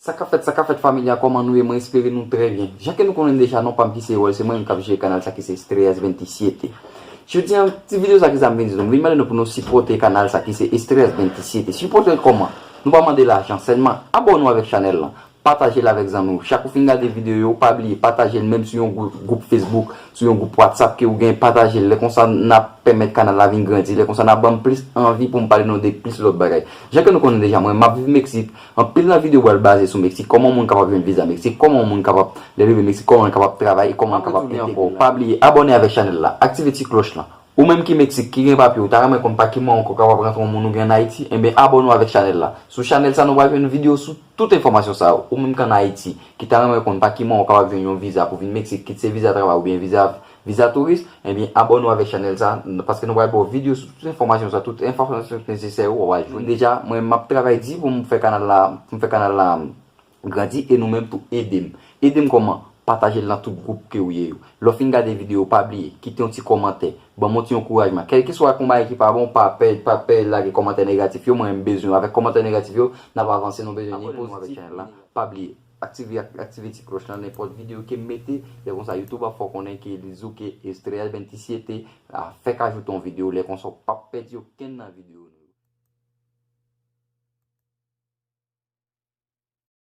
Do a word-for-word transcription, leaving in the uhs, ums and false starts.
Sa k ap fèt, sa k ap fèt, familya, kòman nou ye? Mwen espere nou trè byen. Jan ke nou konnen deja, non pa m ki se Erol, se mwen menm k ap jere kanal sa ki se Estrellas veintisiete. Jodi a, ti videyo sa ki sa m vin di nou, m vin mande nou pou nou sipòte kanal sa ki se Estrellas veintisiete. Sipòte l kòman? Nou pa mande lajan, sèlman abòne w avèk chanèl lan. Pataje l avèk zanmi w. Chak ou fin gade videyo yo, pa bliye pataje l menm sou yon gwoup, gwoup Facebook, sou yon gwoup WhatsApp ke ou gen, pataje l. Lè konsa, n ap pèmèt kanal la vin grandi. Lè konsa, n ap ban m plis anvi pou m pale nou de plis lòt bagay. Jan ke nou konnen deja, mwen, m ap viv Meksik. Anpil nan videyo pral baze sou Meksik. Kòman yon moun kapab jwenn viza Meksik? Kòman yon moun kapab, lè l rive Meksik, kòman l kapab travay? E kòman l kapab entegre la? Pa bliye abòne avèk chanèl la. Aktive ti klòch lan. Ou menm ki Meksik, ki gen papye, ou ta renmen konn pa ki mwayen ou kapab rantre yon moun ou gen ann Ayiti, enben abòne w avèk chanèl la. Sou chanèl sa, nou pral jwenn videyo sou tout enfòmasyon sa yo. Ou menm ki ann Ayiti, ki ta renmen konn pa ki mwayen ou kapab jwenn yon viza pou vin Meksik, kit se viza travay oubyen viza, viza touris, enben abòne w avèk chanèl sa, paske nou pral ba w videyo sou tout enfòmasyon sa, tout enfòmasyon nesesè yo, w a jwenn. Deja, mwen, m ap travay di pou m fè kanal la, pou m fè kanal la grandi e nou menm tou ede m. Ede m kòman? Pataje l nan tout gwoup ke ou ye yo. Lè w fin gade videyo, pa bliye, kite yon ti kòmantè. Ban m yon ti ankourajman. Kèlkeswa konba ki pa bon, pa pè, pa pè lage kòmantè negatif yo, mwen m bezwen yo. Avèk kòmantè negatif yo, n ap avanse, nou bezwen ni pozitif. Pa bliye, aktive, ak- aktive ti klòch lan, nenpòt videyo ke m mete, lè konsa YouTube ap fè w konnen ke li di w ke Estrellas veintisiete a fèk ajoute yon videyo, lè konsa w p ap pèdi okenn nan videyo.